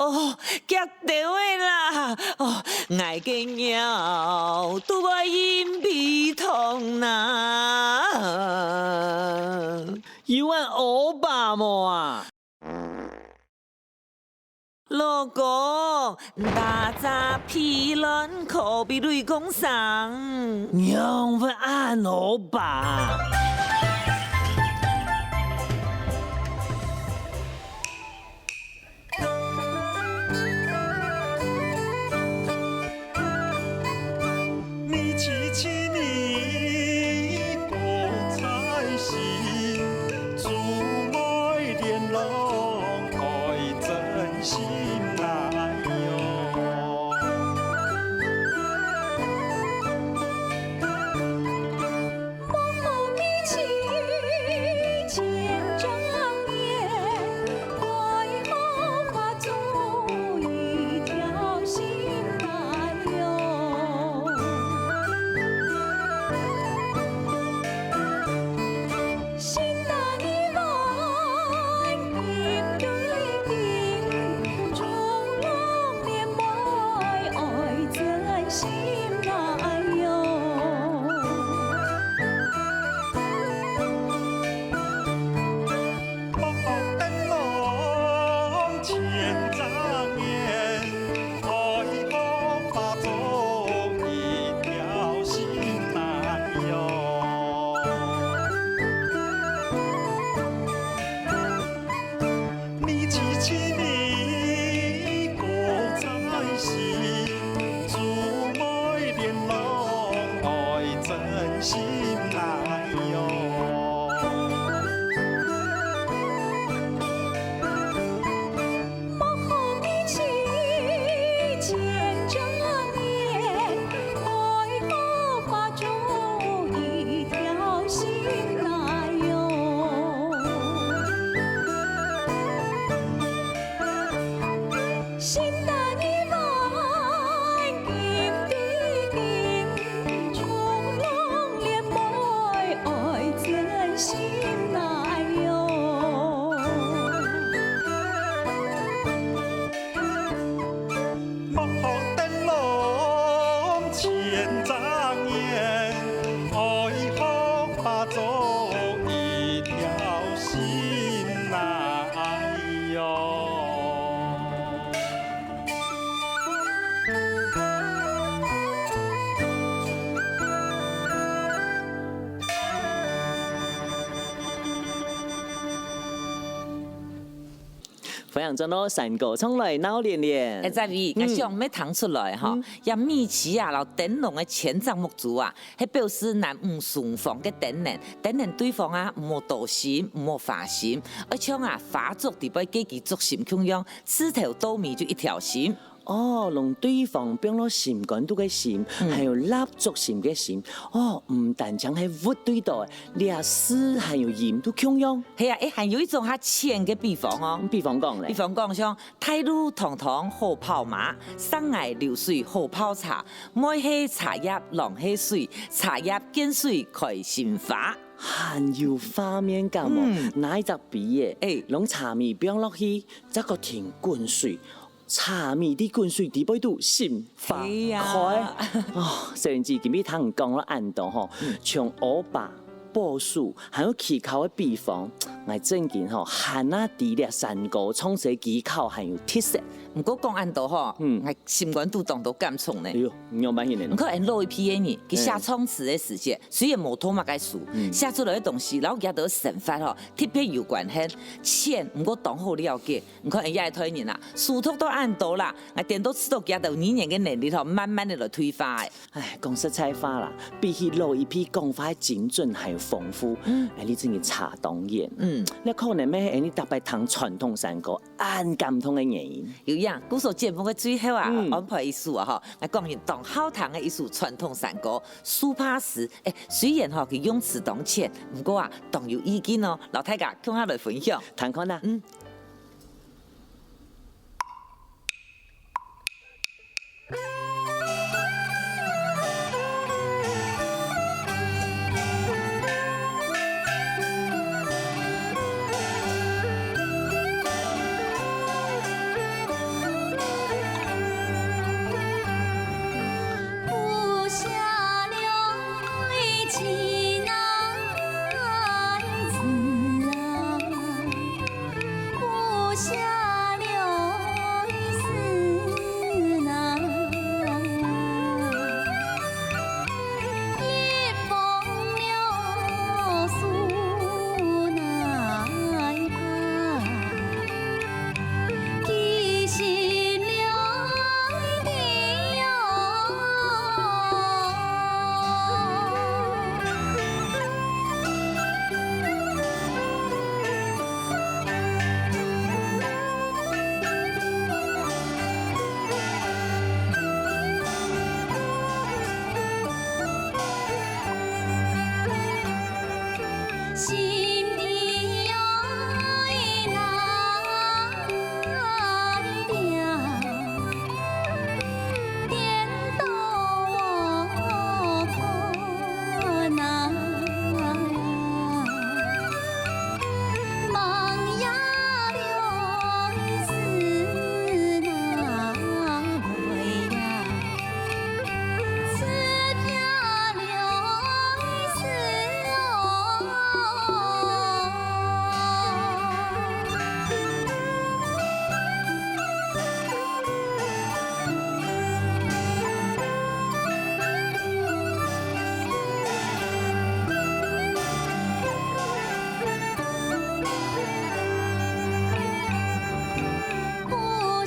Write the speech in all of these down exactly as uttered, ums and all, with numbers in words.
哦，遽兜仔啦！哦，𠊎个腰都會陰被痛啦！有恁烏白無啊？老公，打隻屁卵殼分雷公生。仰會恁烏白？ 歡迎轉到山歌唱來鬧連連。哎，在位，嗯。𠊎想乜聽出來吼，嗯。這米奇啊，摎燈籠个千張目珠啊，係表示男女雙方个燈籠，燈籠對方啊，毋好多心，毋好花心，愛像啊，花燭底背个支燭心共樣，自頭到尾就一條心。 哦，摎對方放落心肝肚个心，嗯。還有蠟燭心个心，哦，毋單淨係物對到，這字還有音都共樣。係啊，誒，還有一種較淺个比方哦。比方講咧？比方講，像大路通通好跑馬，上泥流水好泡茶，妹係茶葉，郎係水，茶葉見水開心花。還有畫面感哦，嗯。拿一隻杯仔，誒。摎茶米放落去，再過停滾水， 茶米在滾水底背肚心花開。係啊。哦，小燕子今日聽你講了恁多吼，嗯。像烏白、保守，還有技巧个比方，𠊎正經吼，還較知這山歌唱詞技巧還有特色。毋過講恁多吼，嗯。𠊎心肝肚當多感觸呢。哎喲，你有滿意呢？你看𠊎老一輩个人，佢寫唱詞个時節，嗯。雖然無讀麼个書，嗯。寫出來个東西，摎佢兜生活吼，特別有關係，淺，毋過當好了解。 你看，𠊎這一代人啊，書讀到恁多啦，𠊎顛倒試著佢兜語言个能力吼，慢慢个來退化誒。唉，講實在話啦，比起老一輩講話个精準還有豐富，嗯。𠊎俚真个差當遠。嗯。這可能乜係𠊎俚逐擺聽傳統山歌恁感動个原因。有影，故所節目个最後啊，嗯。安排一首啊吼，𠊎個人當好聽个一首傳統山歌，《樹帕斯》。誒，雖然吼佢用詞當淺，毋過啊，當有意境哦，摎大家共下來分享。聽看啊。嗯。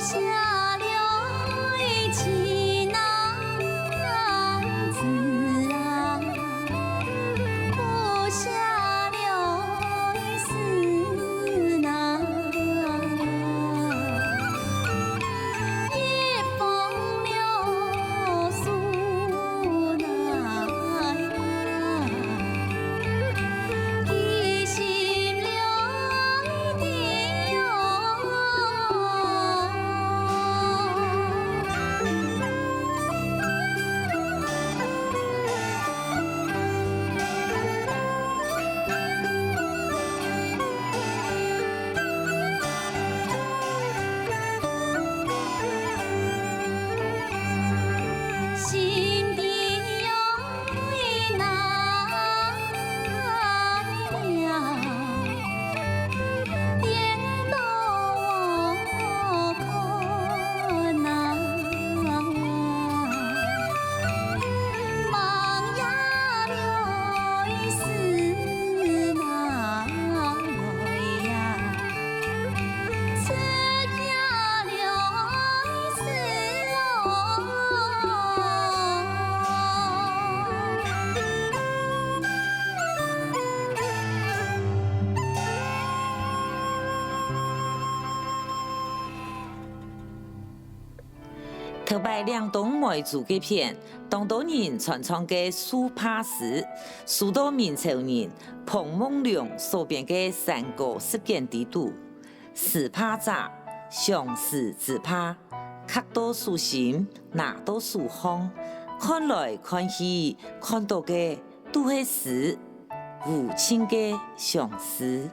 下了情啊，子啊，不下了思啊，一封了书啊。 頭擺嶺東梅子該片，當多人傳唱个書帕詩，收到明朝人彭夢龍所編个山歌十卷裡肚。 詩帕者，相思之帕，揢到手心，拿到手項，看來看去，看到个都係詩，無盡个相思。